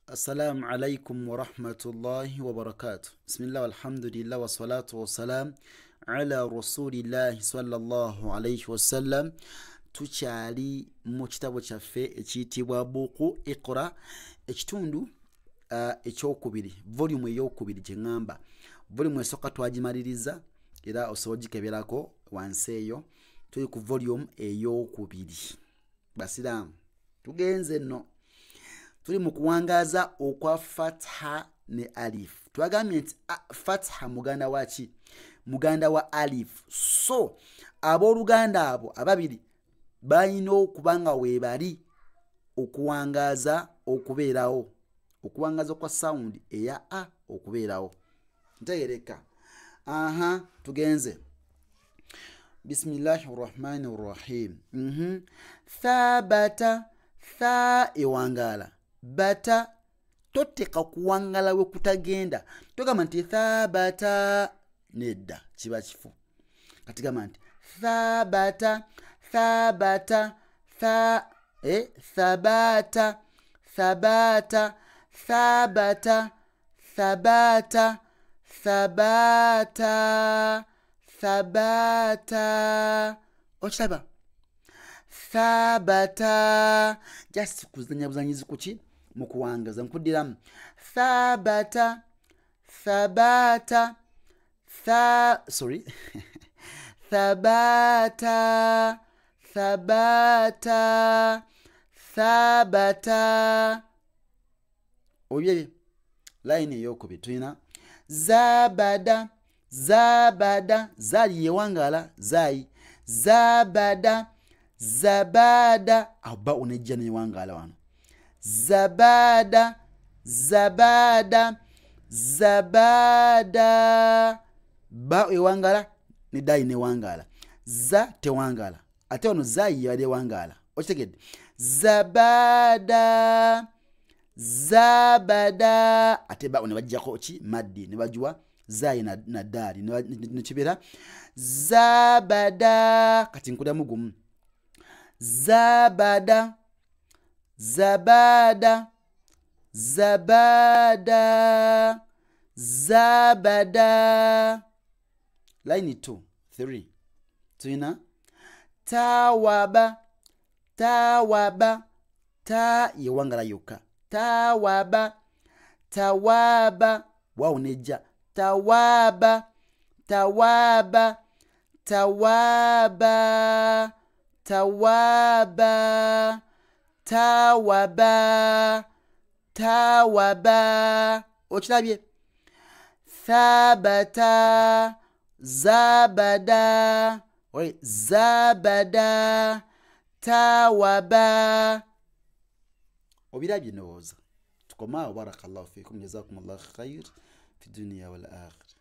Assalamu alaikum warahmatullahi wabarakatuh. Bismillah walhamdulillah wassalatu wassalam ala rasulillahi sallallahu alayhi wasallam. Tukyali mu kitabo kyaffe ekiyitibwa Buku Iqra, ekitundu ekyokubiri, volume eyokubiri gye ŋŋamba. Volume esooka twagimaliriza era osobola ogikeberako wansi eyo. Tuli ku volume eyokubiri. Basiraamu tugenze nno, tuli mu kuwangaaza okwa fatha ne alif. Twagambye nti fatha muganda wa ki? Muganda wa alif. So abooluganda abo ababiri balina okuba nga weebali okuwangaaza okubeerawo, okuwangaaza kwa sound eya a okubeerawo. Ntegereka. Aha, tugenze. Bismillahi rahmani rahim. Thabata, tha ewangaala, bata toteka kuwangala we kutagenda. Togamba nti thabata, nedda kiba kifu. Kati gamba nti thabata, thabata, tha thabata, thabata, thabata, thabata, thabata, thabata. Okiraba? Thabata. Just kuzanya buzanyizi kuki mu kuwangaza. Nkuddiramu thabata, thabata, tha sorry thabata, thabata, thabata. Obyebye line eyokubiri tulina zabada, zabada, zali yewangala zayi, zabada, zabada, awo ba onejja newangala wano, zabada, zabada, zabada, ba ewangala ne dayi newangala, za tewangala, ate ono zayi yali ewangala. Okitegedde? Zabada, zabada, ate ba ne bajjako ki maddi ne bajuwa zayi na daali nekibeera zabada. Kati nkuddamu gumu, zabada, zabada, zabada, zabada. Line 2 3 tulina tawaba, tawaba, ta yewangala yokka, tawaba, tawaba, waawo nejja, tawaba, tawaba, tawaba, tawaba, tawaba, tawaba. Okirabye? Thabata, zabada, zabada, tawaba. Obirabye ndowooza. Tukomaawo. Barakallahu fikum, jazakumullahu khair fi dunya wal akhirah.